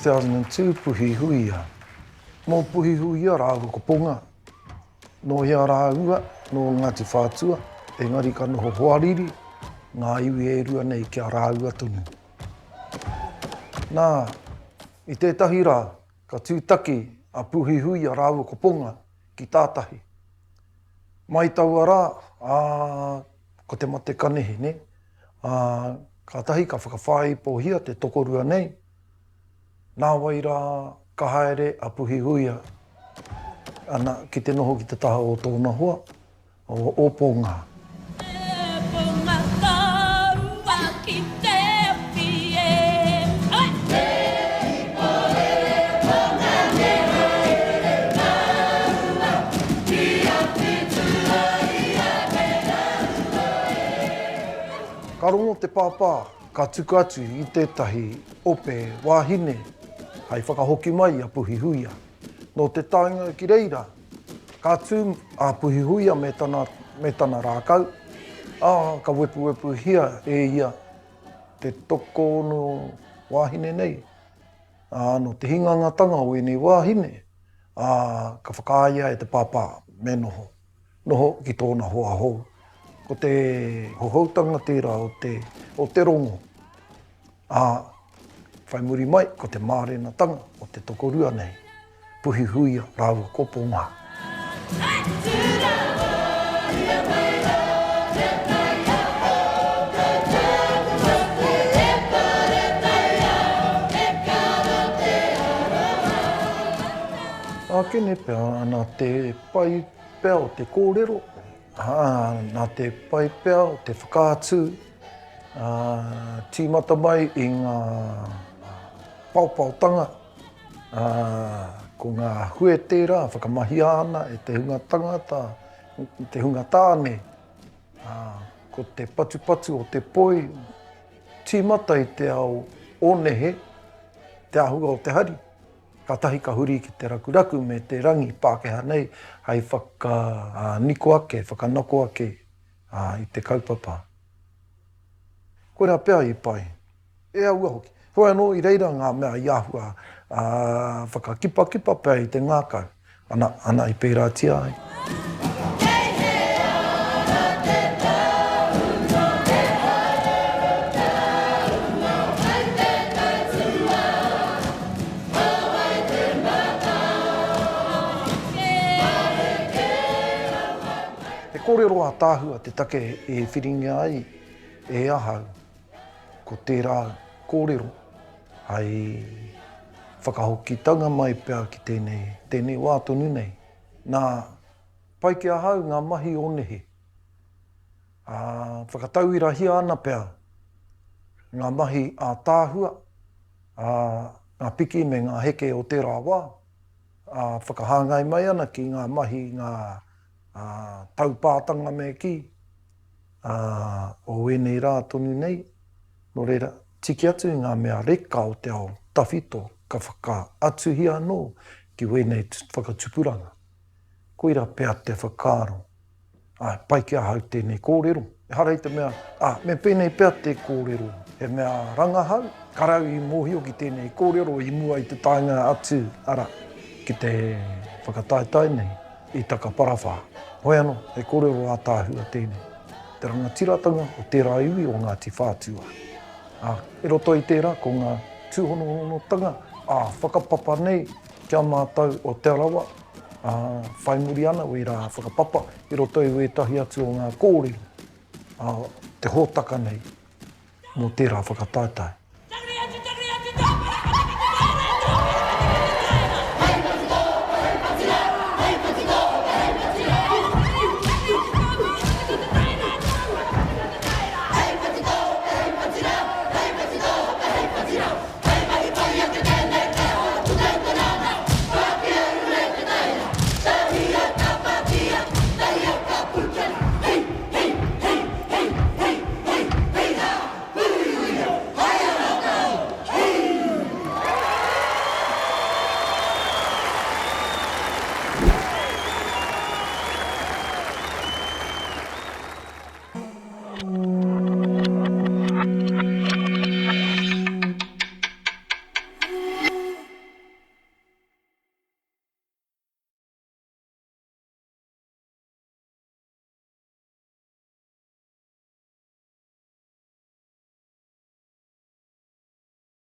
2002 Puhihuia. Nō Puhihuia rāua ko Ponga. Nō hea rāua? Nō Ngāti Whātua, engari ka noho hoariri ngā iwi e rua nei ki a rāua tonu. Nā, i tētahi rā, ka tūtaki a Puhihuia rāua ko Ponga ki tātahi. Mai taua rā, ā, ko te mate kanehe, nē? Ā, kātahi ka whakawhāipohia te tokorua nei, nāwai rā ka haere a Puhihuia, ana, ki te noho ki te taha o tōna hoa, o Ōpōngā. Ka rongo te pāpā, ka tuku atu i tētahi ope wāhine hai whakahoki mai i a Puhihuia. Nō te taenga ki reira, ka tū a Puhihuia me tana, me tana rākau, ā, ka wepuwepuhia e ia te tokoono wāhine nei. Ā, nō te hingangatanga o ēnei wāhine, ā, ka whakaae e te pāpā me noho, noho ki tōna hoa hou. Ko te hohoutanga tērā o te, o te rongo, ā, whai muri mai ko te mārenatanga o te tokorua nei. Puhihuia rāua ko Ponga. Ākene pea nā te pai pea o te kōrero, ā, nā te pai pea o te whakaatu, ā, tīmata mai i ngā paopaotanga Ā, ko ngā hue tērā whakamahia ana e te hunga tangata, te hunga tāne, ā, ko te patupatu o te poi, tīmata i te ao o nehe, te āhua o te hari, kātahi ka huri ki te rakuraku me te rangi Pākehā nei hei whakaniko ake, whakanako ake i te kaupapa. Koirā pea i pai. E aua hoki. Heoi anō, i reira ngā mea i āhua whakakipakipa pea i te ngākau, ana, ana i pērātia ai. He kōrero ātaahua te take e whiringia ai e ahau. Ko tērā kōrero hai whakahokitanga mai pea ki tēnei, tēnei wā tonu nei. Nā, pai ki ahau ngā mahi o nehe. Ā, whakatauirahia ana pea ngā mahi ātaahua, ā, ngā piki me ngā heke o tērā wā, ā, whakahāngai mai ana ki ngā mahi, ngā, ā, taupātanga me kī. Ā, o ēnei rā tonu nei, nō reira, tiki atu i ngā mea reka o te ao tawhito ka whakaatuhia anō ki wēnei whakatupuranga. Koira pea te whakaaro, āe, pai ki ahau tēnei kōrero. Ehara i te mea, ā, me pēnei pea te kōrero, he mea rangahau, karau i mōhio ki tēnei kōrero i mua i te taenga atu, arā, ki te whakataetae nei. I Takaparawhā. Hoi anō, he kōrero ātaahua tēnei. Te rangatiratanga o tērā iwi o Ngāti Whātua. Ā, i roto i tērā ko ngā tūhonohonotanga ā-whakapapa nei ki a mātou o Te Arawa, ā, whai muri ana wērā whakapapa i roto i wētahi atu o ngā kōrero a te hōtaka nei mō tērā whakataetae.